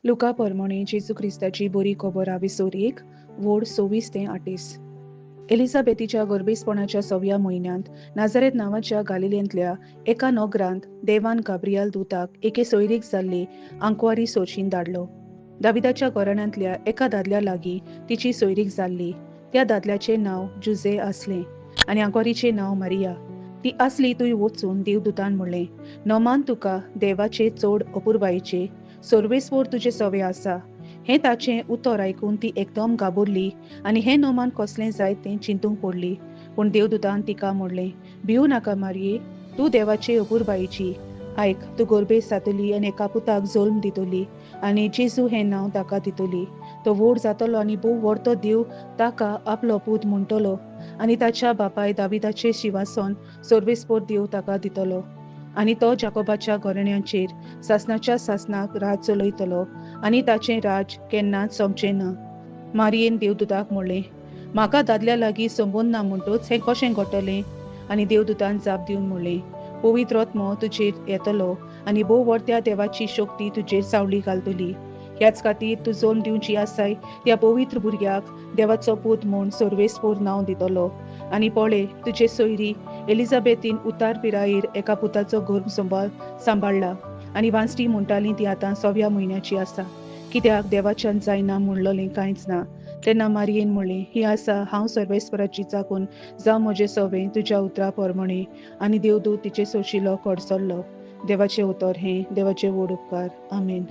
लुका परमणे जेजू क्रिस्ताची बरी खबर आविसोर 1 वोड 26 ते 28. एलिझाबेथीच्या गर्भेसपणाच्या 6व्या म्हयन्यांत नाझारेत नांवाच्या गालिलेंतल्या एका नगरांत देवान गाब्रियाल दूताक एके सोयरीक जाल्ली आंकवारी सोशीन धाडलो. दाविदाच्या घराण्यांतल्या एका दादल्या लागीं तिची सोयरीक जाल्ली. त्या दादल्याचें नांव जुजे आसलें आनी आंकवारीचें नांव मारिया. ती आसली थंय वचून देवदूतान म्हणलें, नमान तुका देवाचे चड अपुरबायेचे, सर्वेस्पर तुजे सवे आसा. हें ताचें उतर आयकून ती एकदम घाबरली आनी हें नमान कसलें जायत तें चिंतूंक पडली. पूण देवदूतान तिका म्हणलें, भिवू नाका मारये, तूं देवाचे अपुरबायेची. आयक, तूं गर्भेस जातली आनी एका पुताक जल्म दितली आनी जेजू हें नांव ताका दितली. तो व्हड जातलो आनी भोव व्हडतो देव ताका आपलो पूत म्हणटलो आनी ताच्या बापाय दाविदाचें शिंवासन सर्वेस्पर देव ताका दितलो आनी तो जाकोबाच्या घराण्यांचेर सासणाच्या सासणाक राज चलयतलो आनी ताचें राज केन्नाच सोंपचें ना. मारियेन देवदूताक म्हणलें, म्हाका दादल्या लागीं संबंद ना म्हणटच हें कशें घडटलें? आनी देवदूतान जाप दिवन म्हणलें, पवित्र आत्मो तुजेर येतलो आनी भोव व्हडत्या देवाची शक्ती तुजेर सावळी घालतली. ह्याच खातीर तूं जल्म दिवची आसाय त्या पवित्र भुरग्याक देवाचो पूत म्हूण सर्वेस्पर नांव दितलो. आनी पळय, तुजे सोयरी एलिझाबेथीन उतार पिरायेर एका पुताचो गर्भ सांबाळ्ळा आनी वांसटी म्हणटाली ती आतां 6व्या म्हयन्याची आसा, कित्याक देवाच्यान जायना म्हणलोलें कांयच ना. तेन्ना मारियेन म्हणलें, ही आसा हांव सर्वेस्पराची चाकून, जावं म्हजें सवें तुज्या उतरा प्रमाणें. आनी देवदूत तिचे सोशिलो कडसरलो. देवाचें उतर हें देवाचें व्हड उपकार. आमेन.